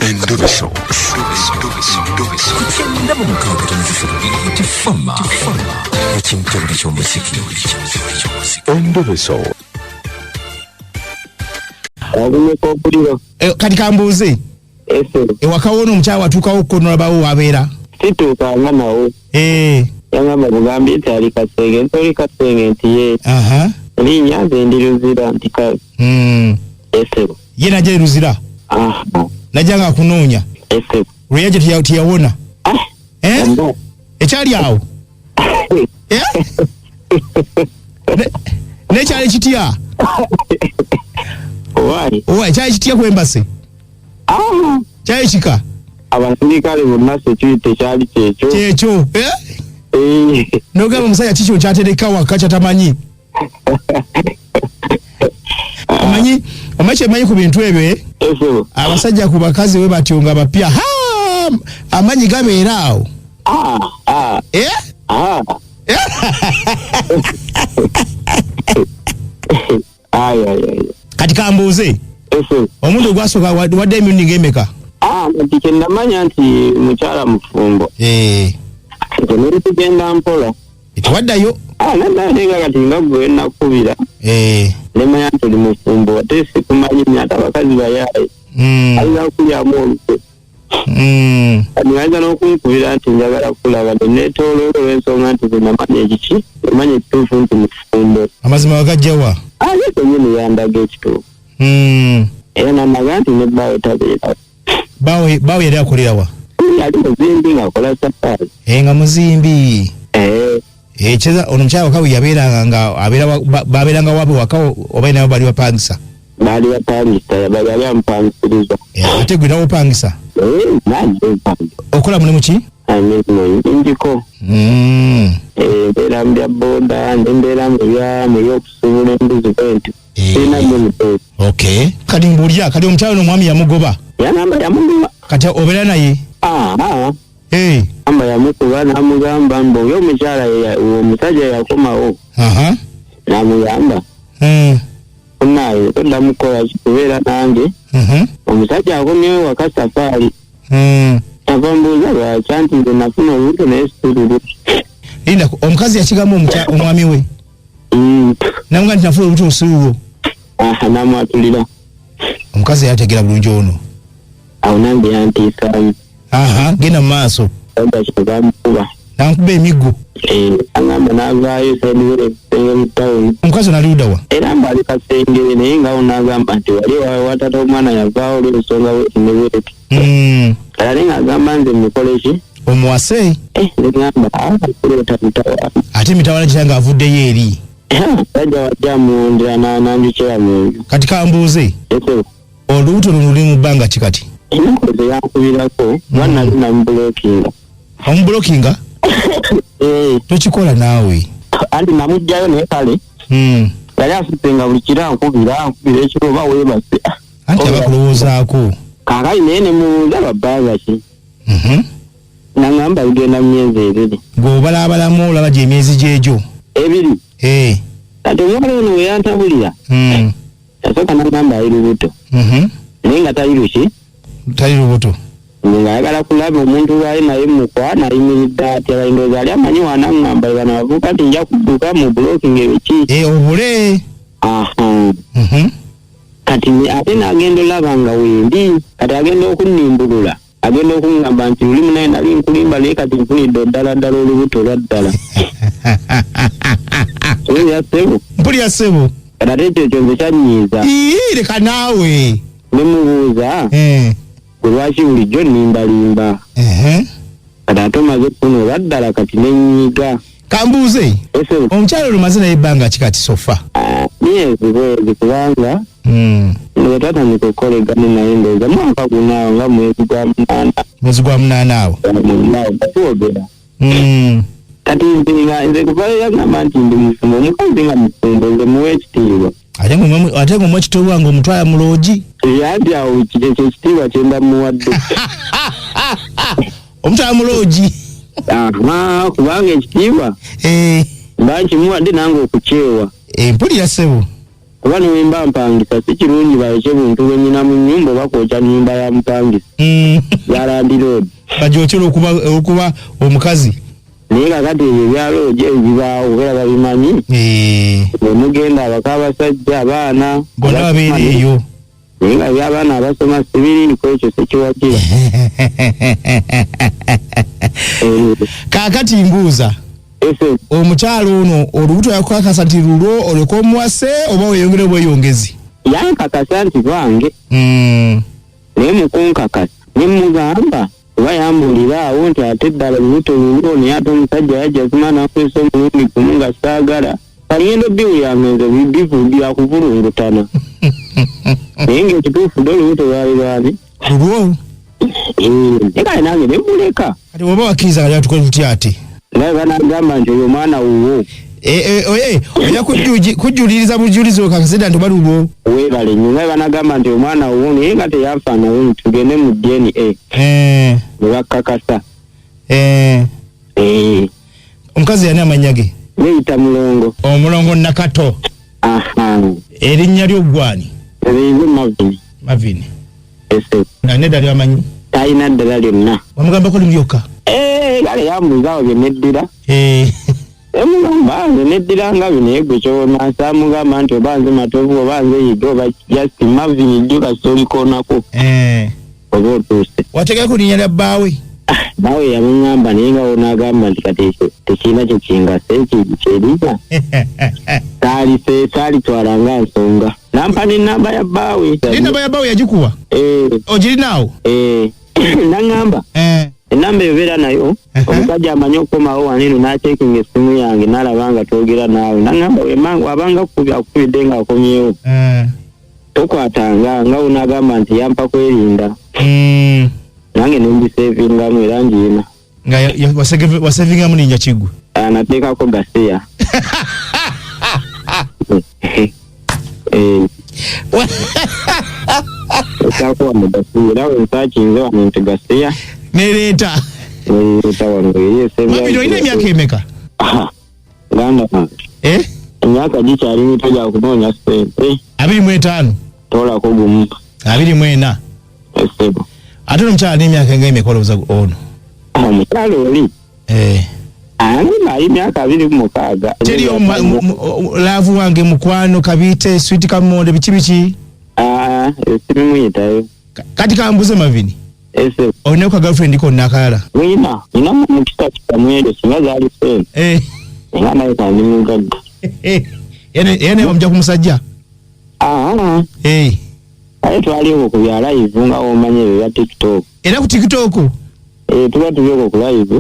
Endobeso. Ku 93.3 Tifama ekimtebule ky'omuziki. Endobeso. Agumeka okuliro. Eh, kati kambuuze. Ese. Ewaka wono omukyala watuukawo ko nolabawo wabeera? Situukanga nawo. Eh. Yangamba bugambye nti ali Kasenge, nti oli Kasenge, nti ye. Linnya nze ndi Luzira, nti kale. Ese. Ye najja e Luzira? Aha. Najja nga akunoonya? Ese. Lwe yajja teyawona? Ah. Eh? Mba. Ekyali awo? Eh? Nekyali kitya? Owaayi. Owaayi, kyali kitya ku embassy? Ah. Kyali kika? Abasirikale bonna security kyali kyekyo. Kyekyo, eh? Eh. N'ogamba omusajja kiki okyatereka waka kyatamanyi? Omanyi, omanyi kyemanyi ku bintu ebyo, eh? Eso. Abasajja ku bakazi we batyo nga bapya. Ha! Amanyi gabeera awo. Ah, ah. Eh? Ah. Ay, ay, ay. Kati kambuuze. Eso. Omuntu ogwasooka wadde emirundi ng'emeka? Ah, nti kye namanya nti mukyala mufumbo. Eh. Nze nali tugenda mpola. Tewaddayo? Ah, naye nga kati nga gwe nakubira. Eh. Nemanya nti oli mufumbo, ate sikumanyi nnyo, ate abakazi bayaaye. Ayinza okulyamu olukwe. Kati ng'ayinza n'okunkubira nti njagala kulaba, ne neetooloola olw'ensonga nti nze namanya ekiki, namanya ekituufu nti mufumbo. Amazima wagajja wa? Ah, ye kennyini yandaga ekituufu. Era n'andaga nti ne bbaawe tabeerawo. Bbaawe yali akolera wa? Yali muzimbi ng'akola safaari. Eh, nga muzimbi. Eh. Eh, kiza ono omukyala waka we yabeeranga nga abeera wa, ba, babeeranga waabwe waka oba nabo bali bapangisa? Baali bapangisa, yali amupangisiriza. Eh, ate gwe nawe opangisa? Eh, nange mpangisa. Okola mulimu ki? Emirimu ngiko. Eh, mbeera mu bya boda, ne mbeera mu bya, mu by'okusuubula embuzi bwentyo. Eh. Sirina mulimu. Okay. Kati mbuulira, kati omukyala ono omwami yamugoba? Yangamba yamugoba. Kati obeera naye? Ah, ah. Eh. Amba yamukuba n'amugamba mbu oyo omukyala omusajja yakomawo. Aha. N'amugamba. Munnaaye, toddamu kukola ki kubeera nange. Omusajja akomyewo waka safaari. Ava mbuuza lwaki anti nze nafuna olubuto naye sitululu. Linda, omukazi yakigamba omwami we? N'amugamba nti nafuna olubuto lusirulwo. Aha, n'amwatulira. Omukazi yategeera bulungi ono. Awo nange yantiisaamu. Aha, genda mu maaso. Oba kino bamukuba. N'ankuba emiggo. Eh, angamba n'avaayo saidi were Kasenge mu tawuni. Omukazi ono ali ludda wa? Era mbu ali Kasenge, naye nga awo n'agamba nti wali wa taata w'omwana yavaawo olw'ensonga bweti ne bweti. Kale ate ng'agamba nze mmukole ki? Omuwase? Eh, ne ŋŋamba, ah, kuleeta mutawaana. Ate emitawaana gitya ng'avuddeyo eri? Jjajja wajja amuwundira n'anjukira mu nju. Kati kambuuze. Ese. Olubuto luno luli mu bbanga ki kati? Ennaku ze yankubirako, kuba nali namubulokinga. Omubulokinga? Eh. Tokikola naawe. Anti namuggyayo naye kale. Yali asudde nga buli kiro ankubira, ankubira ekiro oba weebase. Anti aba akulowoozaako. Kaakati naye ne mubuuza lwa bbanga ki? N'aŋŋamba bigenda mu myezi 2. Gwe obalaabalamu olaba gy'emyezi gy'egyo? 2. Eh. Kati omuwala ono we yantabulira. Yasooka n'agamba ali lubuto. Naye nga tali luki? Tali lubuto. Nze ng'ayagala kulaba omuntu lwali naye mukwana ayimiridde atya, bali ndowooza ali amanyi wanaŋŋamba bano abavubuka nti nja kudduka mu bulookinga ebiki. Eh, obule. Aha. Kati ate n'agenda olaba nga wendi, kati agenda okunnimbulula. Agenda okuŋŋamba nti luli munaye nali nkulimba naye kati nfunidde ddala ddala olubuto olwa ddala. Mpulira ssebo. Mpulira ssebo. Kati ate ekyo ekyo nze kyannyiiza. Ii, leka naawe. Ne mubuuza. Gwe lwaki bulijjo nnimbalimba? Kati ate omaze okufuna olwa ddala kati ne nnyiga. Kambuuze. Ese. Omukyala ono omaze naye ebbanga ki kati sofa? Ah, myezi bwezi kubanga nze twatandika okukolegana naye ndowooza mwaka guno awo nga mwezi gwa 8. Mwezi gwa 8 awo. Awo nga twogera. Kati nze nga nze kuva yagamba nti ndi mufumbo, omukazi nga mufumbo nze muwa ekitiibwa. Ate ng'omuwa ekitiibwa ng'omutwala mu loogi? Yanti awo ekyo ekitiibwa kye mba muwadde. Omutwala mu loogi? Aha, kubanga ekitiibwa Eh. mba nkimuwadde nange okukyewa. Eh, mpulira ssebo. Kuba newemba mpangisa si kirungi baleke buntu bwe nnyina mu nnyumba oba kwokya nnyumba ya mupangisa. Ya landiroodi. Bagyokye olwokuba omukazi. Naye kakati ebyo ebyaloogi ebyo bibaawo obeera babimanyi. Bwe mugenda abaka abasajja abaana. Bonna babeera eyo. Naye nga eby'abaana abasoma sibiriiko ekyo sikiwagira. Kaakati mbuuza. Omukyalo ono olubuto yakukakasa nti lulwo oleka omuwase oba weeyongere obweyongezi? Yankakasa nti lwange. Naye mu kunkakasa ne mmugamba oba yambuulira awo nti ate ddala olubuto lulwo naye ate omusajja yajja zima n'akozesa omulundi gumu nga saagala. Kali biwu yange nze bivu byakuvulungutana. Naye ng'ekituufu dde olubuto lwali lwani? Lulwo? Naye kale nange ne mmuleka. Kati bw'oba wakkiriza kati atukole tutya ate? Naye banagamba nti oyo omwana wuwo. Ojja kujjuliriza bujulizi okakasida nti oba lulwo. Weebale nnyo. Naye banagamba nti omwana wuwo naye nga teyafaanawo tugende mu DNA. Ne bakkakasa. Omukazi yani amannya ge? Neeyita Mulongo. Omulongo Nakato. Erinnya lyo ggwani? Nze Mavin. Mavin. Nedda lyamanyi? Talina ddala lyonna. Wamugambako limu lyokka? Kale yambuuzaawo bye neddira. Emugamba nze neddira nga bino naye gwe ky'ona saamugamba nti oba nze Matovu oba nze Yiga oba just Mavin jjo kasita olikoonako. Oba otuuse. Wateekako linnya lya bbaawe? Bbaawe yamuŋŋamba naye nga wonaagamba nti kati ekyo tekirina kye kingasa ekyo kyerinya. Saalitwala nga nsonga. Nampa n'ennamba ya bbaawe. N'ennamba ya bbaawe yagikuwa? Ogirinaawo? Naŋŋamba. Ennamba ebeera nayo omusajja amanyi okukomawo wano eno n'acekinga essimu yange n'alaba nga twogera naawe. Naŋŋamba wabanga akukubidde ng'akomyewo. Tokwatanga nga wonaagamba nti yampa kwerinda. Nange ne mbisevingamu era ngirina. Nga wasevingamu linnya ki ggwe? Nateekako Gasiya. Nateekako wano Gasiya era we nsaakinze wano nti Gasiya. Nereeta. Nereeta wano eri esembayo. Mabiri olina emyaka emeka? Ganda wange. Emyaka gikyali mito gya kunoonya ssente. 25. Toolako gumu. 24. Essebo. Ate omukyala n'emyaka nga emeka olowooza ono? Omukyala oli? Ani emyaka 26. Teri laavu wange mukwano kabiite switi kamonde biki biki? Sibimuyitayo. Kati kambuze Mavini. Olina ka girlfriend konna akalala? Nina mukisa kitamwero singa zaali ssente. Nga naye kandi mugagga. Yene wamujja ku musajja? Aye twaliwo ku bya live nga omanyi ebyo bya TikTok. Era ku TikTok? Tuba tubyoko ku live.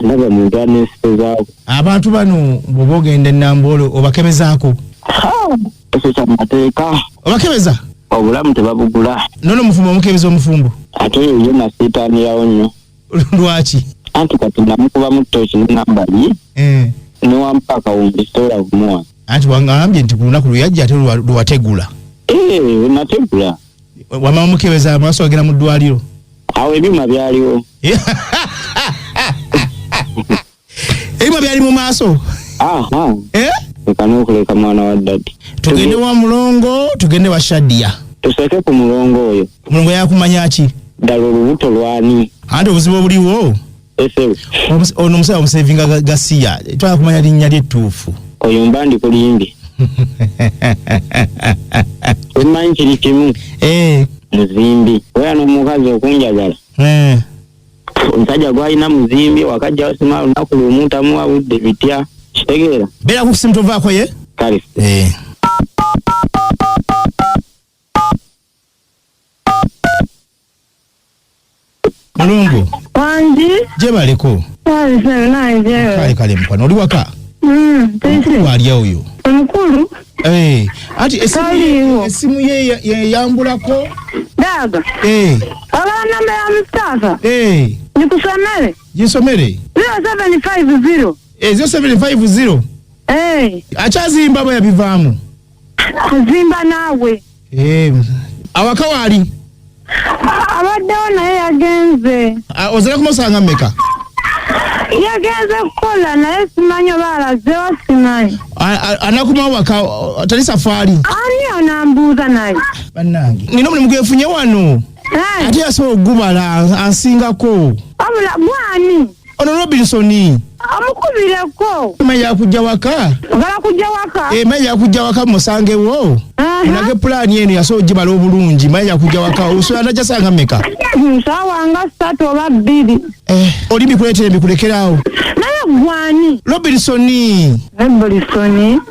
Ndaba muntu aneesizaako. Abantu bano bw'oba ogenda e Namboole obakebezaako? Ekyo kya mateeka. Obakebeza? Obulamu tebabugula. Nono omufumbo omukebeza omufumbo? Ate oyo ye nasiitaanirawo nnyo. Lwaki? Anti kati namukubamu ttooki n'eŋŋamba ye. Newampa akawumbi sitola kumuwa. Anti wangambye nti ku lunaku lwe yajja ate lwe wategula. Nategula. Wamala omukebeza amaaso agenda mu ddwaliro? Awo ebyuma byaliwo. Ebyuma byali mu maaso? Leka n'okuleka mwana wa ddadi. Tugende wa Mulongo, tugende wa Shadia. Tuseke ku Mulongo oyo. Mulongo yakumanya ki? Ddala olubuto lwani? Anti obuzibu obuliwo? Ono omusajja omusevinga Gasiya, twagala kumanya linnya lye ettuufu. Oyo mba ndikulimbye. Emmanyi kiri kimu. Muzimbi. Oya n'omukazi okunjagala. Omusajja gw'alina muzimbi wakajja wasima olunaku lumu tamuwa budde bitya. Kitegeera? Beera ku ssimu tovaako ye? Kale. Mulongo. Wangi? Gyebaleko. Kale Kale kale mukwano oli waka? Tese. Wali oyo. Omukulu? Anti esimu ye yeyambulako. Daga. Wabala namba ya Mustafa. Nikusomere? Gisomere. 0750. 0750. Akyazimba bwe yabivaamu. Azimba naawe. Awaka waali? Abaddewo naye yagenze. Ozera kumusanga mmeka? Yagenze kukola naye simanyi oba alazeewo simanyi. Anakumawo waka tali safaari. Ani onambuuza naye? Bannange nina omulimu gwenfunye wano. Ate yasobola okugubala ansingako. Wabula gwani? Ono Robinson. Amukubireko. Manyi yakujja waka. Ogala kujja waka? Manyi yakujja waka musangewo. Onage pulaani eno yasobola ogibala obulungi. Manyi yakujja waka osobola najasanga mmeka? Ssaawa nga 3 oba 2. Oli mbikuleetera mbikulekerawo. Naye gwani? Robinson. Robinson.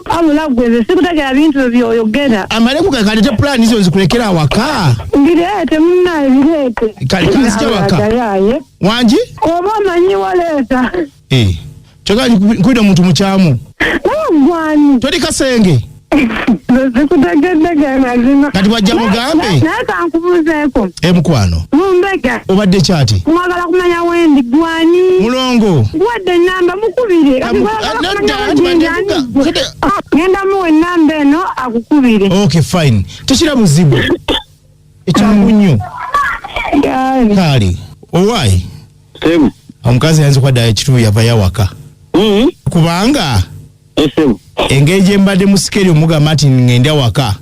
Wabula gwe nze sikutegera bintu by'oyogera. Amale kukalete pulaani zo nzikulekera awaka. Mbireete munnaye bireete. Kale kanzija waka. Wangi? Oba omanyi waleeta. Kyokka nkwidde omuntu mukyamu. Naye gwani? Toli kasenge. Sikutegedde mazima. Kati wajja mugambe. Naye kankubuuzeeko. Mukwano. Mumbega. Obadde kyati? Mwagala kumanya wendi gwani? Mulongo. Wadde ennamba mukubire. Ngenda muwe ennamba eno akukubire. Okay fine. Tekira buzibu. Ekyangu nnyo. Kale. Owai. Semu. Omukazi ayinza okwadda ekitubu yava yawaka. Kubanga engeri gye mbadde musikeri omugamba nti ngenda waka.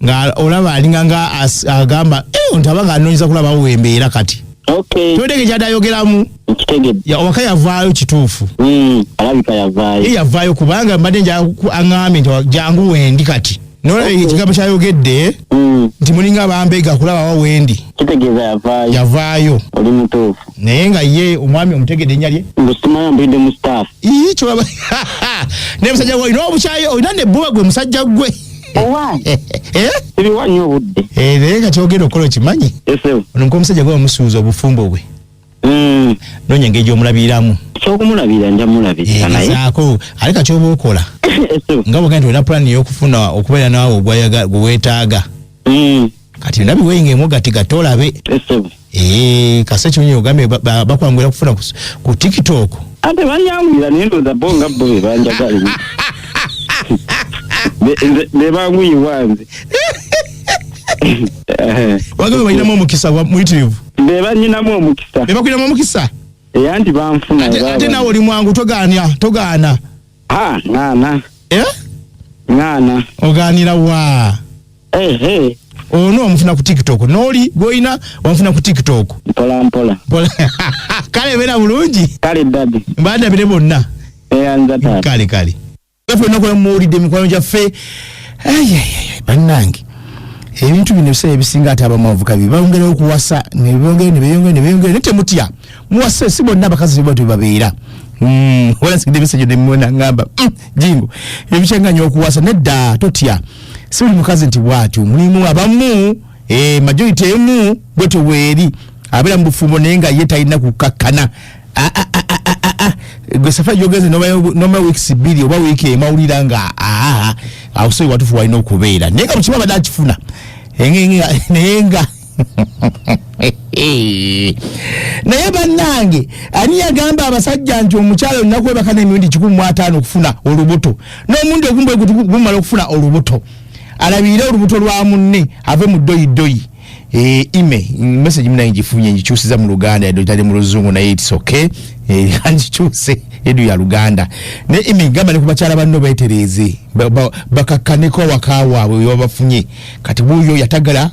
Nga olaba alinga nga agamba ntaba nga anoonyeza kulaba wembeera kati. Okay. Todege kyadayogeramu. Nkitegedde. Waka yavaayo kituufu. Alabika yavaayo. Ye yavaayo kubanga mbadde aŋŋambye nti jangu wendi kati. Nolaba ekigambo kyayogedde nti mulinga bambega kulaba wa wendi. Kitegeeza yavaayo. Yavaayo. Oli mutuufu. Naye nga ye omwami omutegedde erinnya lye. Mbu mbidde mu staff. Ii kyolaba. Naye musajja gwe olina obukyayi olina nebbuba gwe musajja gwe. Owa. Siriwa nnyo obudde. Naye nga kyogenda okukola okimanyi. Ono omusajja gwe bamusuuza obufumbo bwe. Noonya engeri gy'omulabiriramu. Ekyokumulabirira nja mulabirira naye. Gezaako aleka ky'oba okola. Nga bw'ogamba nti olina pulaani ey'okufuna okubeera naawe gwe weetaaga. Kati byonna biweyingemu gatte olabe. Kase kimunye ogambye bakwanguyira kufuna ku TikTok. Ate banyanguyira naye ndowooza bo nga bo be banjagala. Be banguyibwa nze. Wagambye balinamu omukisa muyitirivu. Be banyinamu omukisa. Be bakulinamu omukisa? Anti banfuna. Ate naawe oli mwangu togaana. Ŋŋaana. Ŋŋaana. Ogaanira wa? Ono omufuna ku TikTok n'oli gw'olina wamufuna ku TikTok. Mpola mpola. Kale beera bulungi. Kale daddy. Mbadabire bonna. Nza taata. Kale kale. Ffe nakola muwulidde emikwano gyaffe. Bannange. Ebintu bino ebiseera ebisinga ate abamu kabi bongera okuwasa ne bongera ne beyongera ne beyongera ne temutya. Muwase si bonna abakazi bwe babeera. Wala sigide message ne mwena ngamba jingo ebikyanganya okuwasa nedda totya. Si buli mukazi nti bw'atyo mulimu abamu majority emu bwetyo bweri abeera mu bufumbo naye nga ye talina kukakkana. Gwe safari gy'ogenze n'omala weeks 2 oba wiiki emu awulira nga awo si watuufu walina okubeera naye nga buli kimu abadde akifuna naye nga naye bannange ani yagamba abasajja nti omukyala olina kwebaka n'emirundi 150 okufuna olubuto n'omundi ogumu gumala okufuna olubuto alabirire olubuto lwa munne ave mu ddoyi. Ime message muna ngifunye ngikyusiza mu Luganda yadde mu Luzungu naye it's okay. Ngikyuse edu ya Luganda ne ime gamba ne ku bakyala banno beetereeze bakakkaneko waka waabwe babafunye. Kati wuuyo yatagala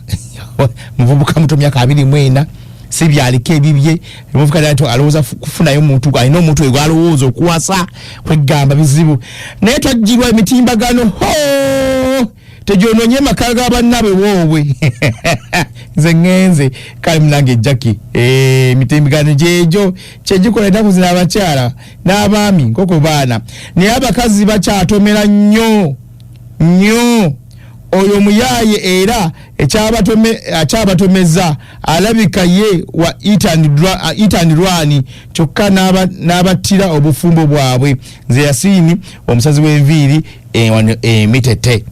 muvubuka muto myaka 24 si byaliko ebibye muvubuka nti alowooza kufunayo omuntu alina omuntu gwe alowooza okuwasa kwegamba bizibu naye twajjirwa emitimbagano tegyonoonye maka ga bannaabwe woobwe. Nze ŋŋenze kale munange Jackie emitimbagano gyegyo kyegikola ennaku zino abakyala n'abaami nkoko baana naye abakazi bakyatomera nnyo nnyo. Oyo muyaaye era ekyabatomeza alabika ye wa Eat and Run kyokka n'abattira obufumbo bwabwe. Nze Yasiini omusazi w'enviiri emitete.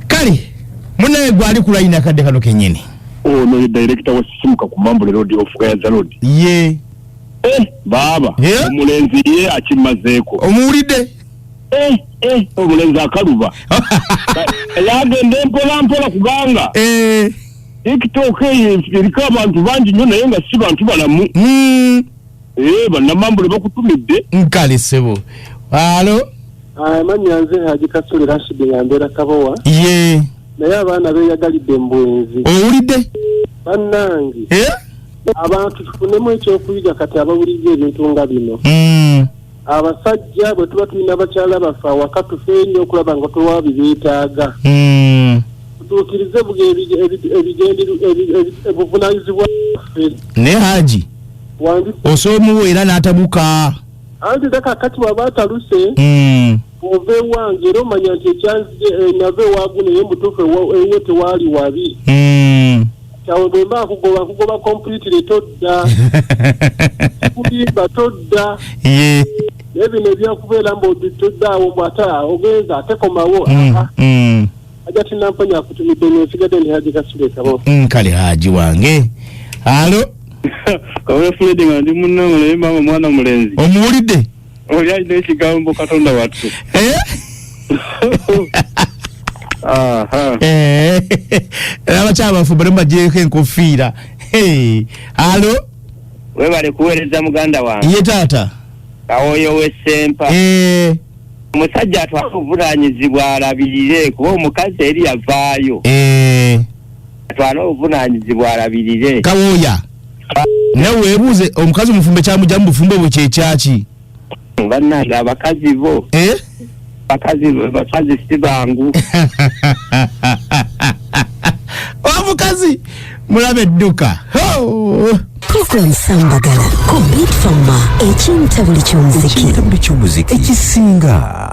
Kale munnaye gwali ku layini akadde kano kennyini. Ono ye director wa Sisimuka ku Mambule Road of Gayaza Road. Ye. Baaba omulenzi ye akimazeeko. Omuwulidde? Omulenzi akaluba. Yagenda mpola mpola kubanga. TikTok eyo eriko abantu bangi nnyo, naye nga si bantu balamu. Bannamambule bakutumidde. Nkale ssebo. Alo. Amannya nze Haji Kasule Rashid, nga mbeera Kabowa. Ye. Naye abaana beeyagalidde mu bwenzi. Owulidde? Bannange, abantu tufunemu ekyokuyiga kati abawuliriza ebintu nga bino. Abasajja bwe tuba tulina abakyala baffe awaka, tufe nnyo okulaba nga tuwa bibeetaaga, tutuukirize obuvunaanyizibwa bwaffe. Naye Haji, Wangi. Osomuwa era n'atabuka. Anti leka kati waba ataluse, ova ewange era omanya nti ekyanzije, nava ewagu, naye mutuufu ewe tewaali wabi. Kyawe bwe mba nkugoba, nkugoba completely, todda kulimba, todda. Naye bino ebyakubeera mbu todda awo, mbu ate ogenza ate komawo. Ajja tinamponya akutumidde nyo, nsigadde ndi Haji Kasule Kabo. Kale Haji wange. Alo. Kawe Fred, nga ndi munnange, naye maama mwana mulenzi. Omuwulidde? Oli alina ekigambo, Katonda wattu. Eh? Aha. Abakyala bafumbo ne bagyeko enkofiira. Hey, alo. Webale kuweereza, muganda wange. Ye taata. Kawoyo w'Essempa. Omusajja atwala obuvunaanyizibwa alabirire, kuba omukazi eri yavaayo. Atwale obuvunaanyizibwa alabirire. Kawooya, nawe weebuuze omukazi omufumbo ekyamugya mu bufumbo bwe kyekyaki. Bannange, abakazi bo, Eh? bakazi si bangu. Omukazi mulabe edduka. Ho! Program Sambagala ku Beat Fama, ekintabuli ky'omuziki. Ekintabuli ky'omuziki ekisinga.